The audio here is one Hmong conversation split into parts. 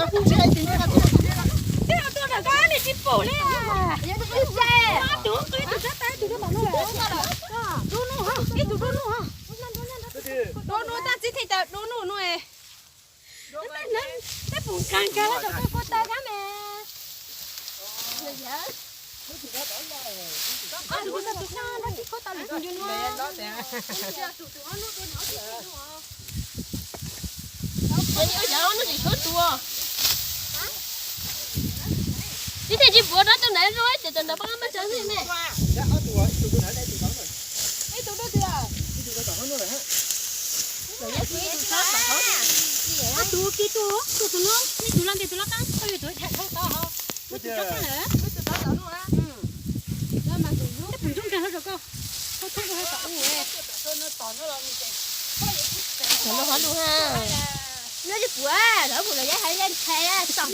Tus qw tus sab tais tus rau tom no. Ib tug rau nuj, ib tug rau nuj. Rau nuj tab txib theej tas rau nuj no. Tej pum kag kag los rau koj koj tais kab me. Ib txhia tsis puav rau tus ntawd rau, ces tus ntawd pab maj tsav xwb me. Ob tug kiag tus, tus tus no, ib tug laj ntiag tus laj qab, koj yuav tus tham dhau tod. Mus tus rov qab lawm. Tus ntsuj nkeeg hauv rau koj, koj thoob rau hauv tom ub. Cov no hov lus ha. Nyob li kuv, lawv kuv los yab hais yab ntshai txom tawv.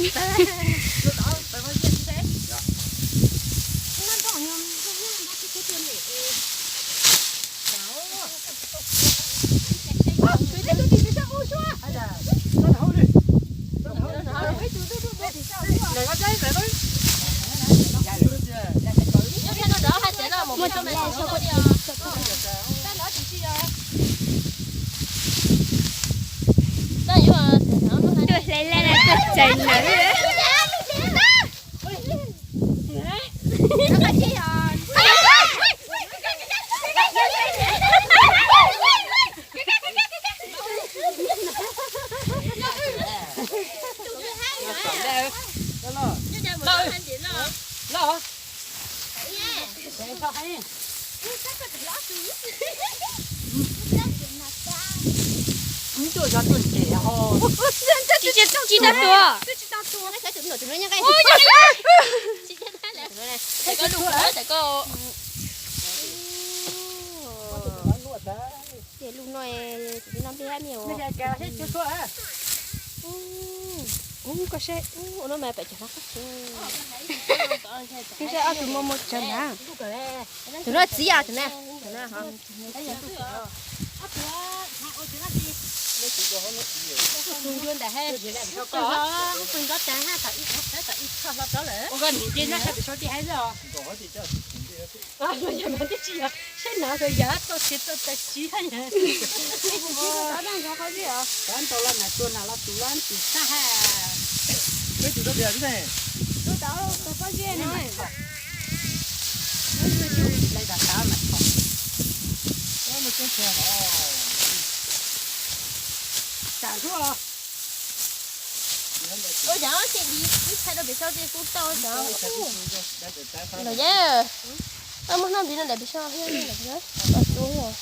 Tuaj hlais laj tuaj txais lawm. Tsis tau tuag. Ces lub no, no npej hab me. Ub, koj saib, ub, ua no mas pem cov no qab tsuag. Koj saib ob tug muaj muaj tsawg na. Tus no txiv os, tus no, tus no ho. Tus ntawd, tus nrov tas hab, tom ib, tom ib txhoj hlo rov lawm. Ua koj niam nce nyob sab pem saud dej hab xwb os. Saib no yog tau txiv tau tas tsis hab. Tab ntau los nas tuag nas los tus los tus sab hab. Peb tus rau tias ne. Tus tau tus pob zeb no. Lawv zam tav mas txhom. Tsam suab. Ua cas ib txhais rau pem saud ces kuj tau cas. Los yawg, muab hnab npiv no daim pem saud thiab, los tus.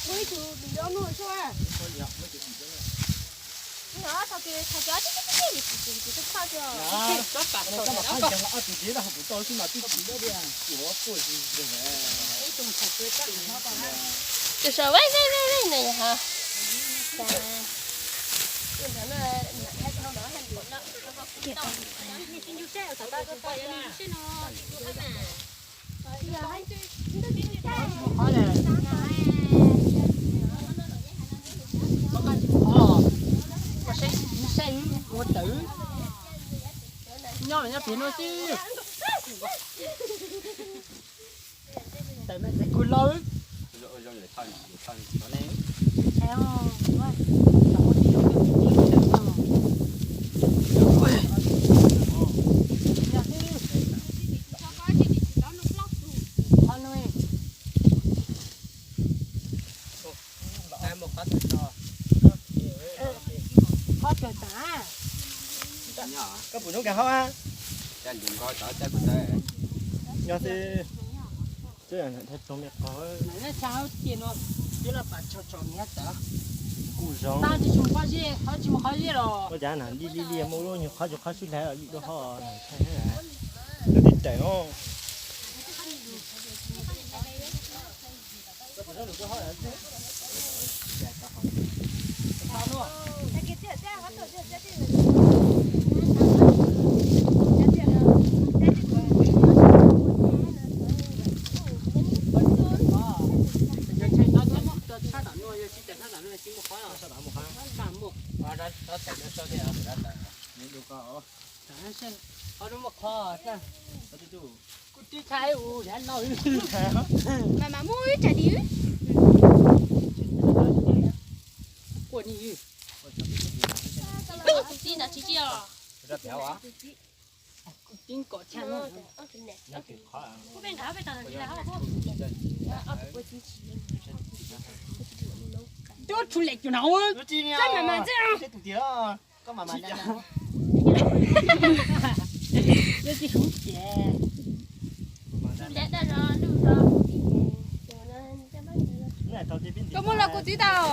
Tus saum vej vej vej vej na yog ha. Nyob nyob pem no xwb. Tawm me txais kug lauj. Qhov tawm tas. Koj pum zoo kawg hauv a. Nyob xwb. Twb yog ntawm thaj tsoog me qhov. Kuj zoo. Ua cas na li li li muaj lub nyuag qhov nyuag qhov sib hlais li rau hauv. Lawv tib daim no. Kuv tib tshaj ub, mas mas muaj ib tsam di. Kuv tib nta tsis tsis os. Kuv tib nkaus tshaj no. Twb tshuav lem cuag no. Txaj mas mas ntxej. Koj muab los kuv tib tau.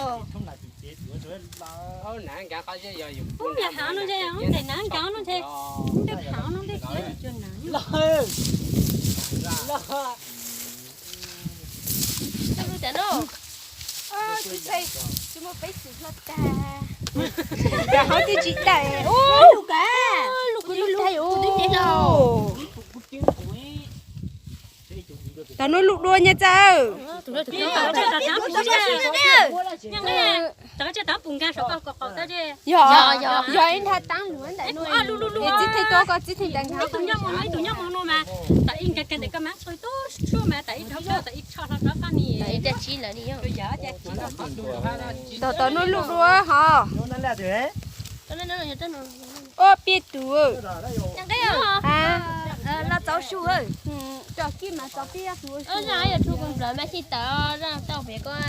Ub, niam hav no ntshe, ub, niam hav no ntshe, ub, niam hav no ntshe, los, los. Tsis muaj peb xwm hlo tag. Hauv twb tsis daim. Ub, lus kav, lus kav, lus kav. Tau nub lub dua nyiaj txawj. Yog, yog ib nrha taab luag ntawm no, txij theej tuaj koj txij theej ntawd ntag. Ib tug nyob mus no, ib tug nyob mus no mas, tam ib nkag kag ntawm koj mas txhua tus tshuaj mas tam ib rov, tam ib tsho hlo rov qab ni. Tau tau nub lub dua hos. Ua peb tus. Los txaus su, tso kij mas txaus peb tus. Yog tshua kuv nplawm mas xij tawm tau pem koj.